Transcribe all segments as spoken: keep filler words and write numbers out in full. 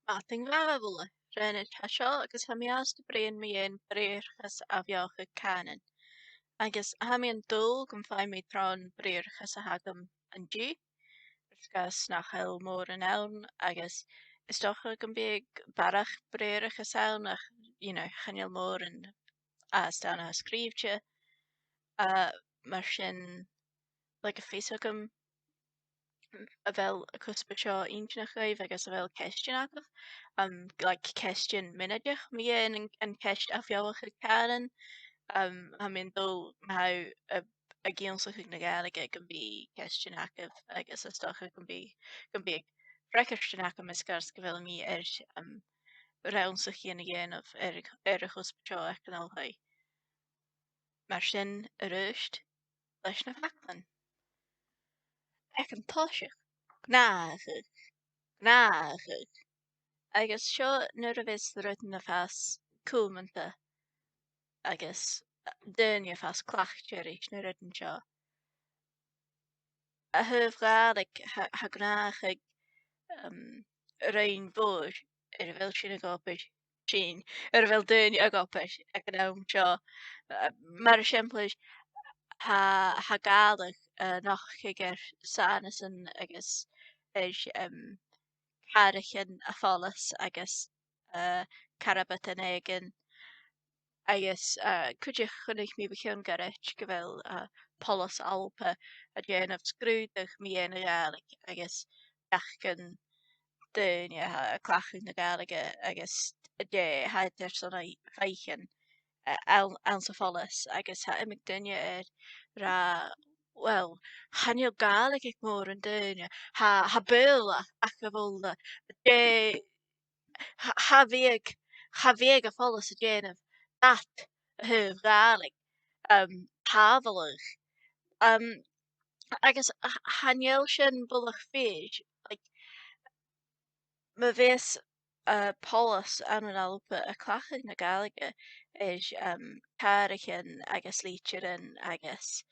Madainn mhath, a h-uile duine. Tha seo agus tha mi airson bruidhinn mu dheidhinn briathrachas ath-bheothachadh cànain. Agus tha mi an dùil gum faigh mi tron bhriathrachas a th' agam an-diugh, air sgàth 's nach eil mòran ann, agus is dòcha gum bi barrachd briathrachas ann ach, you know, chan eil mòran às dèidh na sgrìobhte. Uh, mar sin, like, a bheil fios agam a bheil an cuspair seo inntinneach dhuibh agus a bheil ceistean agaibh. Um, like, ceistean mionaideach mu dheidhinn an, an cheist ath-bheothachadh cànain. Um, tha mi an dùil ma tha, uh, ag ionnsachadh na Gàidhlig gum bi ceistean agaibh agus is dòcha gum bi, gum bi freagairtean agam air sgàth 's gu bheil mi air, um, rannsachadh a dhèanamh air, air a' chuspair seo aig an oilthigh. Mar sin, a-rithist, leis na faclan. Aig an toiseach, gnàthachadh, gnàthachadh. Agus seo nuair a bhios rudan a' fàs cumanta agus, uh, daoine a' fàs cleachdte ris na rudan seo. A thaobh Gàidhlig, tha, tha gnàthachadh, um, roinn mhòr air a bheil sinn ag obair sin, air a bheil daoine ag obair aig an àm seo. Uh, mar eisimpleir, tha, tha Gàidhlig, uh, a' nochdadh air sànasan agus air, um, càraichean a' phoilis agus, uh, carbadan èiginn. Agus, uh, cuideachd chunnaic mi bho chionn ghoirid gu bheil, uh, Poileas Alba a' dèanamh sgrùdadh mu dheidhinn a' Ghàidhlig agus beachdan daoine a tha a' cleachdadh na Gàidhlig agus dè tha iad airson fhaicinn, uh, ann, anns a' phoileas, agus tha iomadh duine air ràdh, well, chan eil Gàidhlig aig mòran daoine, tha, tha Beurla aca a h-uile, dè, tha, tha biadh, tha biadh a' phoileas a' dèanamh dad a thaobh Gàidhlig, um, tha e uabhasach. Um, agus ch-, chan eil sin buileach fìor, like, ma bhios, uh, poileas ann an Alba a' cleachdadh na Gàidhlig air, um, càraichean agus litrichean agus,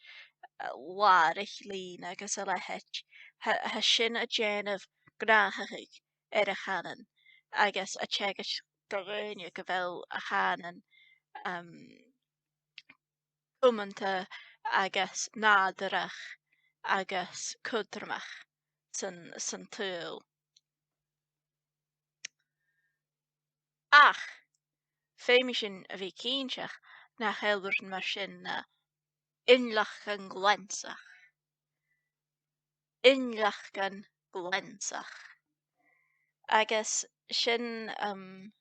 uh, làraich-lìn agus a leithid, tha, tha sin a' dèanamh gnàthachadh air a' chànan, agus a' teagasg do dhaoine gu bheil a' chànan, um, cumanta agus nàdarrach agus cudromach san, san t-saoghal. Ach feumaidh sinn a bhith cinnteach nach eil rudan mar sin na innleachdan gleansach. Innleachdan gleansach. Agus sin, um,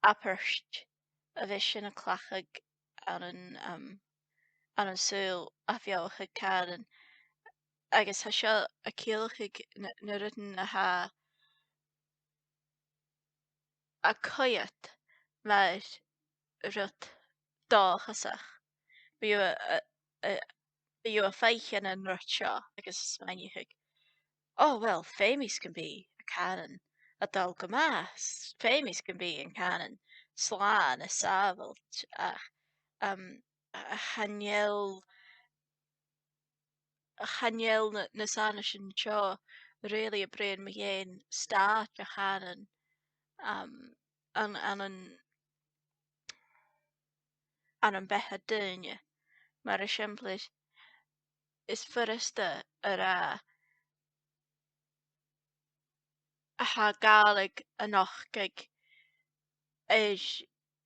abairt a bhios sinn a' cleachdadh ann an, um, ann an saoghal ath-bheothachadh cànain. Agus tha seo a' ciallachadh na, na rudan a tha a' coimhead mar rud dòchasach. Bidh thu a', a', a', bidh thu a' faicinn an rud seo agus a' smaoineachadh, o, well, feumaidh gum bi a' chànan a' dol gu math, feumaidh gum bi a' chànan slàn is sàbhailte, ach, um, a, a, chan eil, chan eil na, na sànaichean seo really a' bruidhinn mu dheidhinn stàit a' chànain, um, ann, ann an, ann am beatha daoine. Mar eisimpleir, is furasta a ràdh, tha Gàidhlig a' nochdadh air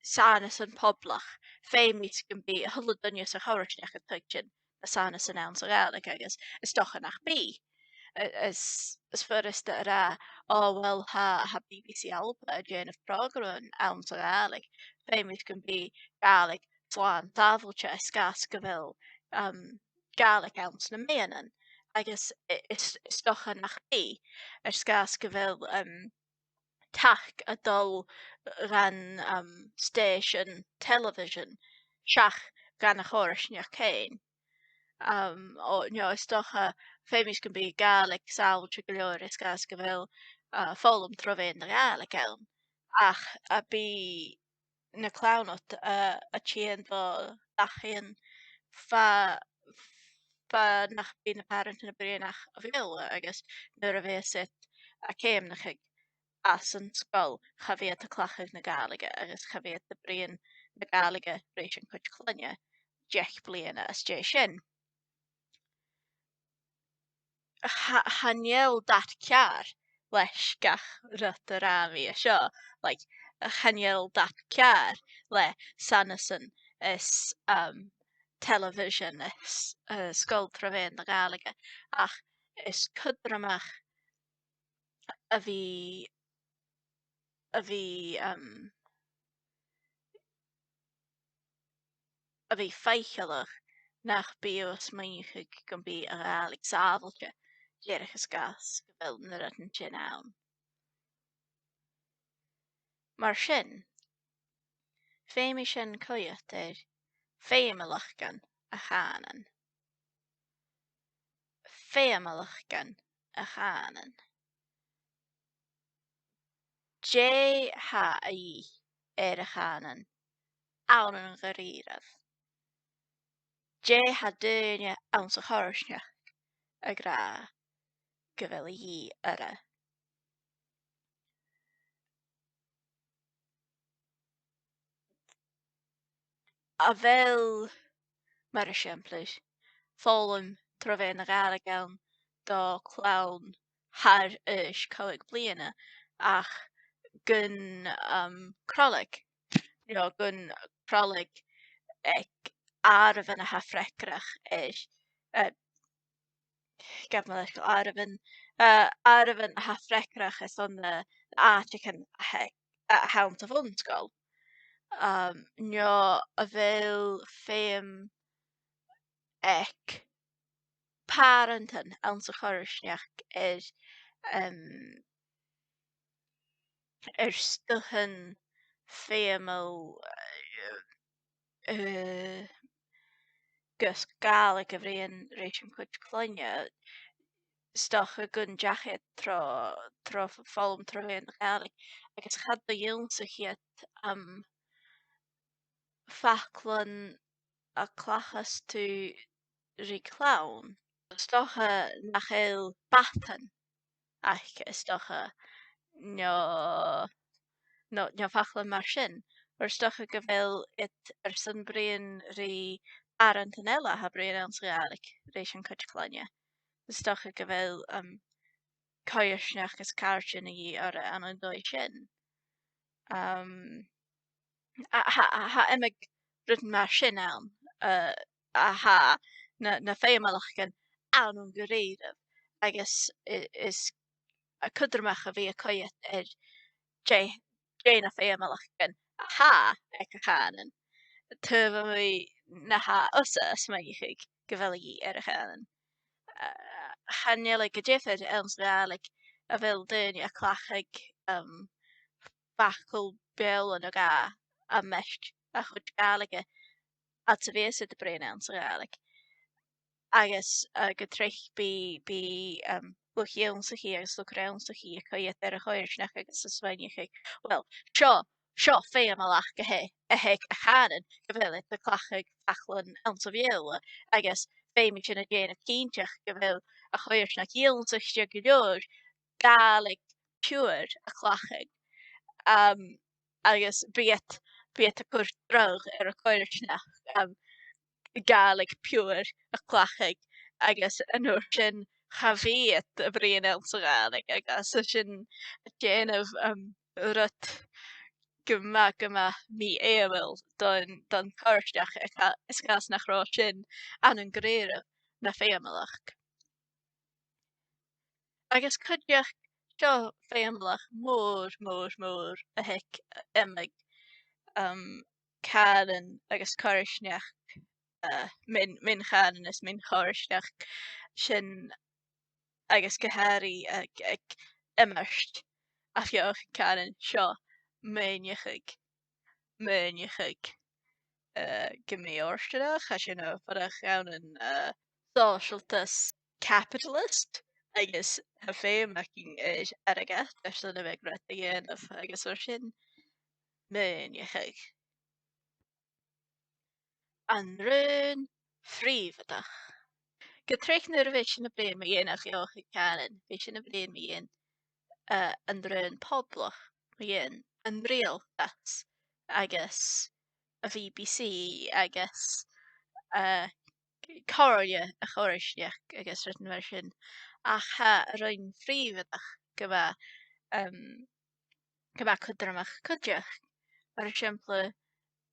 sànasan poblach, feumaidh gum bi a h-uile duine sa choimhearsnachd a' tuigsinn na sànasan anns a' Ghàidhlig agus is dòcha nach bi. I-, is, is furasta a ràdh, o, well, tha, tha B B C Alba a' dèanamh prògraman anns a' Ghàidhlig, feumaidh gum bi Gàidhlig slàn sàbhailte air sgàth 's gu bheil, um, Gàidhlig anns na meadhanan. Agus i-, is, is dòcha nach bi, air sgàth 's gu bheil, um, taic a' dol dhan, um, stèisean telebhisean seach dhan a' choimhearsnachd fhèin. Um, o, no, is dòcha, feumaidh gum bi Gàidhlig sàbhailte gu leòr air sgàth 's gu bheil, uh, foghlam tro mheadhan na Gàidhlig ann. Ach a bhith na clann ud, uh, a' tighinn bho dhachaighean far, far nach bi na pàrantan a' bruidhinn ach a' Bheurla agus nuair a bhios iad a' ceumnachadh às an sgoil, cha bhi iad a' cleachdadh na Gàidhlig agus cha bhi iad a' bruidhinn na Gàidhlig ris an cuid cloinne deich bliadhna às dèidh sin. Cha, chan eil dad ceàrr leis gach rud a rinn mi an seo, like, chan eil dad ceàrr le sanasan is, um, television is, uh, sgoil tro mheadhan na Gàidhlig, ach is cudromach a bhith, a bhith, um, a bhith faiceallach nach bi thu a' smaoineachadh gum bi a' Ghàidhlig sàbhailte, dìreach air sgàth 's gu bheil na rudan sin ann. Mar sin, feumaidh sinn coimhead air feumalachdan a' chànain. Feumalachdan a' chànain. Dè tha a dhìth air a' chànan ann an da-rìribh? Dè tha daoine anns a' choimhearsnachd ag ràdh gu bheil a dhìth orra? A bheil, mar eisimpleir, foghlam tro mheadhan na Gàidhlig ann do chlann thar aois còig bliadhna ach gun, um, cròileag, no gun cròileag aig àireamhan a tha freagarrach air, eh, gabh mo leisgeul, àireamhan, eh, àireamhan a tha freagarrach airson na, na h-àiteachan a th', a th' anns a' bhun-sgoil. Um, no a bheil feum aig pàrantan anns a' choimhearsnachd air, um, air stuthan feumail, eh, eh, gus Gàidhlig a bhruidhinn ris an cuid cloinne, 's dòcha gun deach iad tro, tro f-, foghlam tro mheadhan na Gàidhlig, agus cha do dh'ionnsaich iad, um, faclan a chleachdas tu ri clann. 'S dòcha nach eil batan aice, 's dòcha, no, no, no faclan mar sin. Oir 's dòcha gu bheil iad airson bruidhinn ri pàrantan eile a tha a' bruidhinn anns a' Ghàidhlig ris an cuid cloinne. 'S dòcha gu bheil, um, coimhearsnachd is càirdean a dhìth orra ann an dòigh sin. Um, a, tha, tha, tha iomadh rud mar sin ann, eh, a tha na, na feumalachdan ann an da-rìribh, agus i-, is e cudromach a bhith a' coimhead air dè, dè na feumalachdan a tha aig a' chànan, taobh a-muigh na tha thusa a' smaoineachadh gu bheil a dhìth air a' chànan. Eh, chan eil e gu diofar anns a' Ghàidhlig a bheil daoine a' cleachdadh, um, facal Beurla no dhà am measg a' chuid Gàidhlig, fhad 's a bhios iad a' bruidhinn anns a' Ghàidhlig. Agus, eh, gu tric bidh, bidh, um, luchd-ionnsachaidh agus luchd-rannsachaidh a' coimhead air a' choimhearsnachd agus a' smaoineachadh, well, seo, seo feumalachd a th', a th' aig a' chànan, gu bheil iad a' cleachdadh faclan anns a' Bheurla, agus feumaidh sinn a dhèanamh cinnteach gu bheil a' choimhearsnachd ionnsaichte gu leòr Gàidhlig pure a chleachdadh. Um, agus bidh iad, bidh iad a' cur dragh air a' choimhearsnachd, um, Gàidhlig pure a chleachdadh, agus an uair sin cha bhi iad a' bruidhinn anns a' Ghàidhlig, agus tha sin a' dèanamh, um, rud gu math, gu math mì-fheumail don, don choimhearsnachd, air sgàth 's nach robh sin ann an da-rìribh na feumalachd. Agus cuideachd, seo feumalachd mòr, mòr, mòr a th' aig iomadh, um, cànan agus coimhearsnachd, eh, mion, mion-chànan is mion-choimhearsnachd sin, agus gu h-àraidh aig, aig iomairt ath-bheothachadh cànain, seo maoineachadh, maoineachadh, eh, gu mì-fhortanach, tha sinn a' fuireach ann an, eh, sòisealtas capitalist, agus tha feum againn air airgead airson a bhith ag rud a dhèanamh, agus mar sin, maoineachadh. An raon phrìobhaideach. Gu tric nuair a bhios sinn a' bruidhinn mu dheidhinn ath-bheothachadh cànain, bidh sinn a' bruidhinn mu dheidhinn uh, an raon phoblach, mu dheidhinn an riaghaltas agus a' B B C agus, uh, comhairle a' choimhearsnachd agus rudan mar sin. Ach tha an roinn phrìobhaideach gu math, um, gu math cudromach cuideachd. Mar eisimpleir,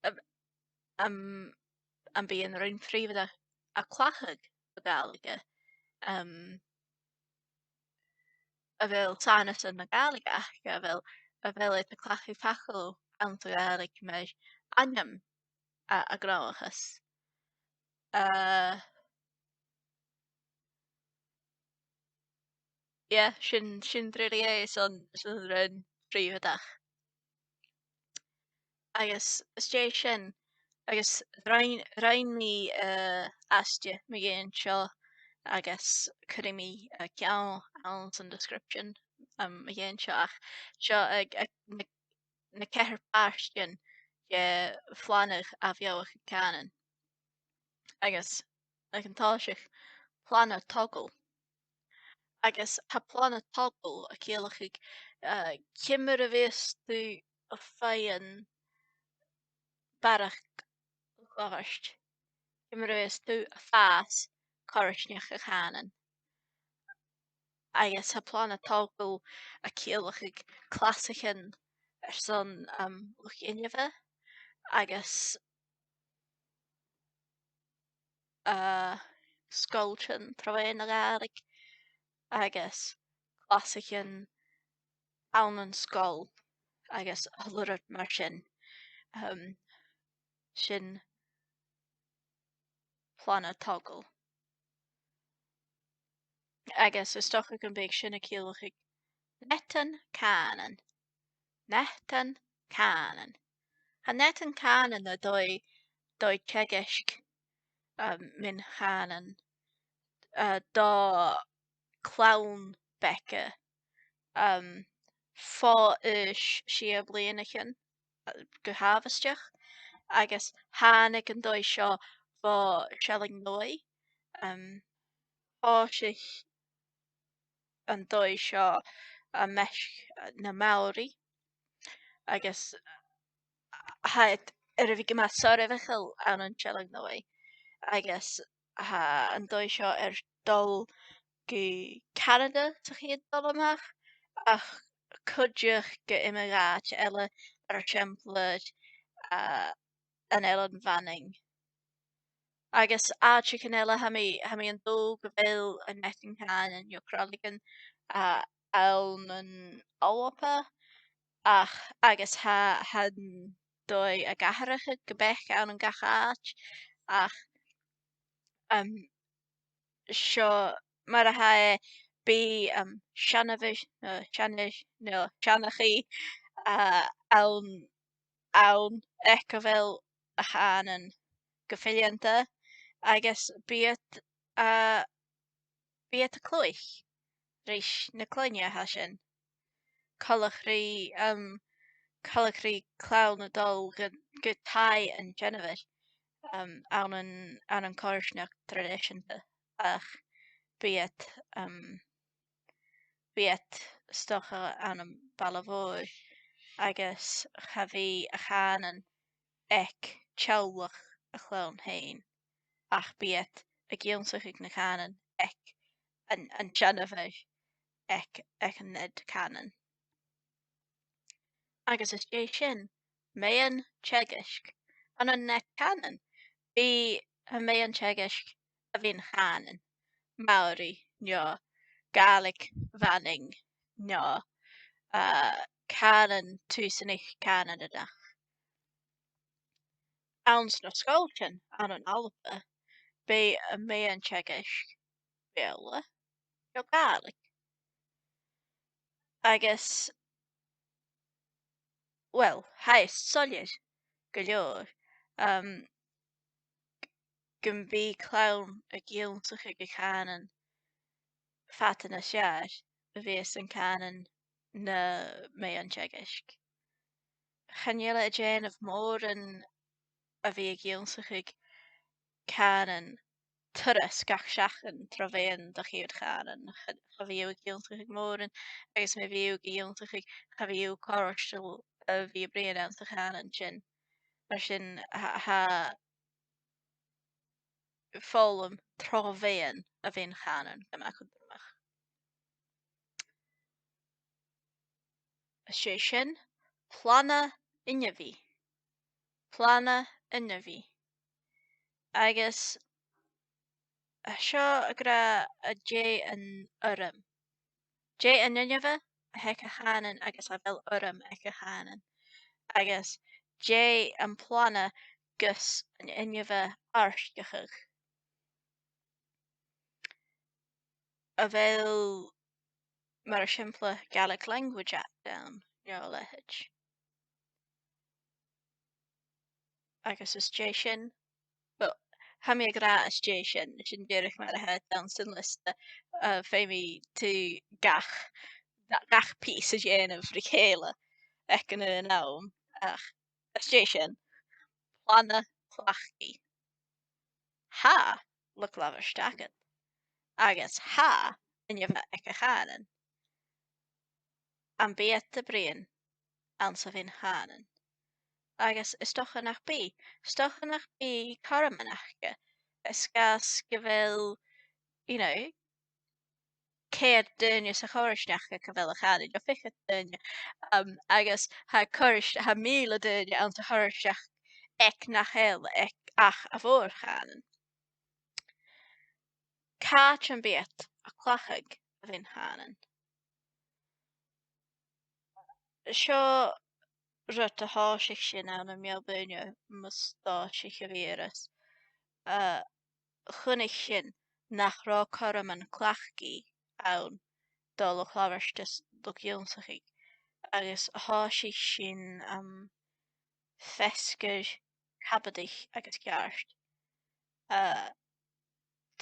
um, um, am bi an roinn phrìobhaideach a' cleachdadh na Gàidhlig, um, a bheil sànaichean na Gàidhlig aca, a bheil, a bheil iad a' cleachdadh facal anns a' Ghàidhlig mar ainm a, a ghnothaich. Uh, yeah, sin, sin really e, son, son an roinn phrìobhaideach. Agus às dèidh sin, agus rinn, rinn mi, uh, aiste mu dheidhinn seo, agus cuiridh mi, uh, ceangal anns an description, um, mu dheidhinn seo, ach seo aig, aig na, na ceithir pàirtean de phlana ath-bheothachadh cànain. Agus aig an toiseach, plana togail. Agus tha plana togail a' ciallachadh, uh, ciamar a bhios tu a' faighinn barrachd a' chobhair. Ciamar a bhios tu a' fàs coimhearsnachd a' chànain. Agus tha plana togail a' ciallachadh clasaichean airson, um, luchd-inbhe agus, uh, sgoiltean tro mheadhan na Gàidhlig agus clasaichean ann an sgoil agus a h-uile rud mar sin. Um, sin plana togail. Agus is dòcha gum bi sin a' ciallachadh neadan cànain. Neadan cànain. Tha neadan cànain an dòigh, dòigh teagaisg, um, mun chànan, uh, do chlann beaga, um, fo aois sia bliadhna a-nis, uh, gu h-àbhaisteach, agus thàinig an dòigh seo bho Sealainn Nuadh, um, thòisich an dòigh seo am measg, uh, nam Maori, agus tha iad air a bhith gu math soirbheachail ann an Sealainn Nuadh, agus tha an dòigh seo air dol gu Canada sa chiad dol a-mach, ach cuideachd gu iomadh àite eile, mar eisimpleir, uh, an Eilean Mhanainn. Agus àiteachan eile, tha mi, tha mi an dùil gu bheil an neadan cànain no cròileagan, uh, ann an Alba, ach agus tha, tha an dòigh ag atharrachadh gu beag ann an gach àite, ach, um, seo mar a tha e, bidh, um, seanmhis-, no, seanmhis-, no, seanchaidh, uh, ann, ann aig a bheil a' chànan gu fileanta, agus bidh iad, uh, bidh iad a' cluich ris na cloinne a tha sin. Coltach ri, um, coltach ri clann a' dol gu, gu taigh an seanmhair, um, ann an, ann an coimhearsnachd traidiseanta, ach bidh iad, um, bidh iad 's dòcha ann am baile mòr, agus cha bhi a' chànan aig teaghlach a' chlann fhèin, ach bidh iad ag ionnsachadh na cànan aig an, an seanmhair aig, aig an nead cànain. Agus às dèidh sin, meadhan teagaisg. Ann an nead cànain, bidh am meadhan teagaisg a bhith an cànan Maori, no Gàidhlig Mhanainn, no, uh, cànan tùsanach Cànanach. Anns na sgoiltean ann an Alba, bidh am meadhan teagaisg Beurla no Gàidhlig. Agus, well, tha e soilleir gu leòr, um, gum bi clann ag ionnsachadh a' chànain fada nas fheàrr na bhios an cànan nam meadhan teagaisg. Chan eil e a' dèanamh mòran a bhith ag ionnsachadh cànan turas gach seachdain tro mheadhan do chiad chànan. Cha, cha bhi thu ag ionnsachadh mòran, agus ma bhios tu ag ionnsachadh, cha bhi thu cofhurtail a bhith a' bruidhinn anns a' chànan sin. Mar sin, tha, tha foghlam tro mheadhan a' mhion-chànain gu math cudromach. Is e sin, plana inbhich. Plana inbhich. Agus tha seo ag ràdh dè an urram. Dè an inbhe a th' aig a' chànan agus a bheil urram aig a' chànan. Agus dè am plana gus an inbhe àrdachadh. A bheil, mar eisimpleir, Gaelic Language Act ann, no a leithid. Agus is dè sin, well, tha mi ag ràdh is dè sin, sin dìreach mar a tha e anns an liosta, uh, feumaidh tu gach, gach pìos a dhèanamh ri chèile aig an aon àm, ach is dè sin, plana cleachdaidh. Tha luchd-labhairt agad, agus tha inbhe aig a' chànan. Am bi iad a' bruidhinn anns a' mhion-chànan? Agus is dòcha nach bi, is dòcha nach bi cothroman aca, air sgàth 's gu bheil, you know, ceud duine sa choimhearsnachd aig a bheil a' chànan, no fichead duine, um, agus tha coimhears-, tha mìle duine anns a' choimhearsnachd aig nach eil aig ach a' mhòr-chànan. Càit am bi iad a' cleachdadh a' mhion-chànan? Seo rud a thòisich sinn ann am Melbourne, mus tòisich a' bhìoras. Uh, chunnaic sinn nach robh cothroman cleachdaidh ann do luchd-labhairt is luchd-ionnsachaidh, agus thòisich sinn, um, feasgar cabadaich agus ceart. Uh,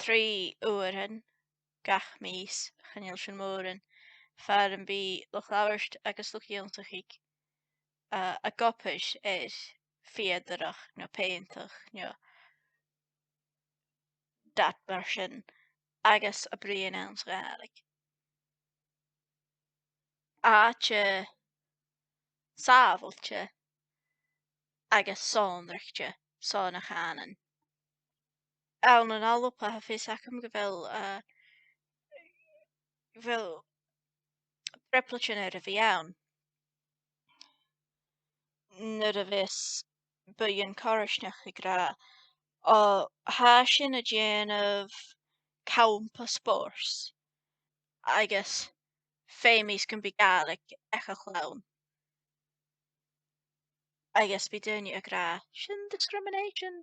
trì uairean gach mìos, chan eil sin mòran, far am bi luchd-labhairt agus luchd-ionnsachaidh, uh, ag obair air fìodaireachd no peantadh no dad mar sin, agus a' bruidhinn anns a' Ghàidhlig. Àite sàbhailte agus sònraichte son a' chànain. Ann an Alba, tha fios agam gu bheil, uh, gu bheil trioblaid air a bhith ann nuair a bhios buidheann coimhearsnachd ag ràdh, o, tha sinn a' dèanamh campa spòrs, agus feumaidh gum bi Gàidhlig aig a' chlann. Agus bidh daoine ag ràdh, sin discrimination.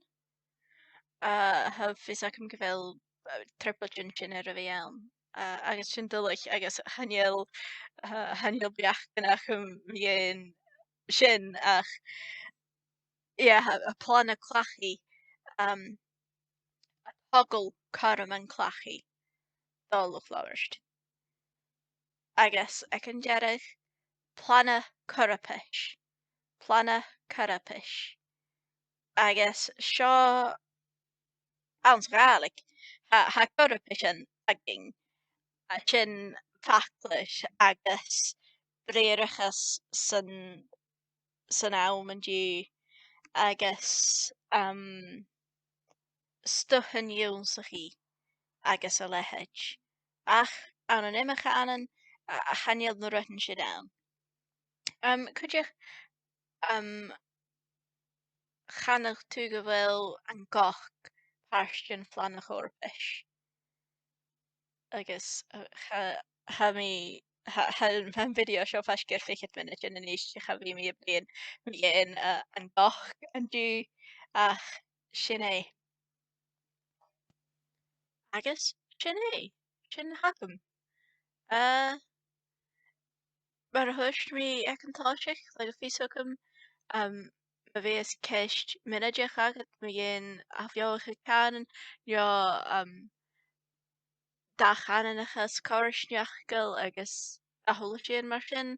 Uh, tha fios agam gu bheil, uh, trioblaid sin air a bhith ann. Uh, agus sin duilich, agus chan eil, uh, chan eil beachdan agam mu dheidhinn sin, ach, yeah, a' plana cleachdaidh, um, a' togail cothroman cleachdaidh do luchd-labhairt. Agus aig an deireadh, plana corpais. Plana corpais. Agus seo anns a' Ghàidhlig, tha, tha corpaisean againn, a sin faclairean agus briathrachas san, san àm an-diugh, agus, um, stuthan ionnsachaidh agus a leithid. Ach ann an iomadh cànan, a, a, chan eil na rudan sin ann. Um, cuideachd, um, chanadh tu gu bheil an coc pàirt den phlana chorpais. Agus, uh, cha, cha mi, cha, cha, tha am video seo faisg air fichead mionaid a-nis, cha bhi mi a' bruidhinn mu dheidhinn, uh, an coc an-diugh, ach sin e. Agus sin e. Sin a th' agam. Uh, mar a thuirt mi aig an toiseach, leig fios thugam, um, ma bhios ceist mhionaideach agad mu dheidhinn ath-bheòthachadh cànain, no, um, dà-chànanachas coimhearsnachdail agus a h-uile sìon mar sin,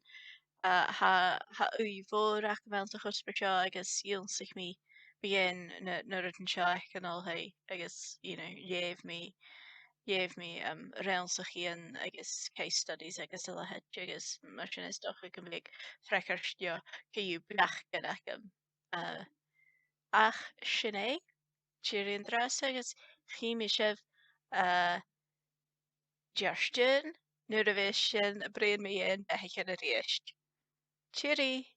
uh, tha, tha ùidh mhòr agam anns a' chuspair seo agus dh'ionnsaich mi bidh na, na rudan seo aig an oilthigh agus, you know, leugh mi, leugh mi, um, rannsachaidhean agus case studies agus a leithid agus mar sin is dòcha gum bi freagairt leotha co-dhiù beachdan agam. Uh, ach sin e, tìoraidh an-dràsta agus chì mi sibh, uh, Diardaoin, nuair a bhios sinn a' bruidhinn mu dheidhinn beathaichean a-rithist. Tìoraidh!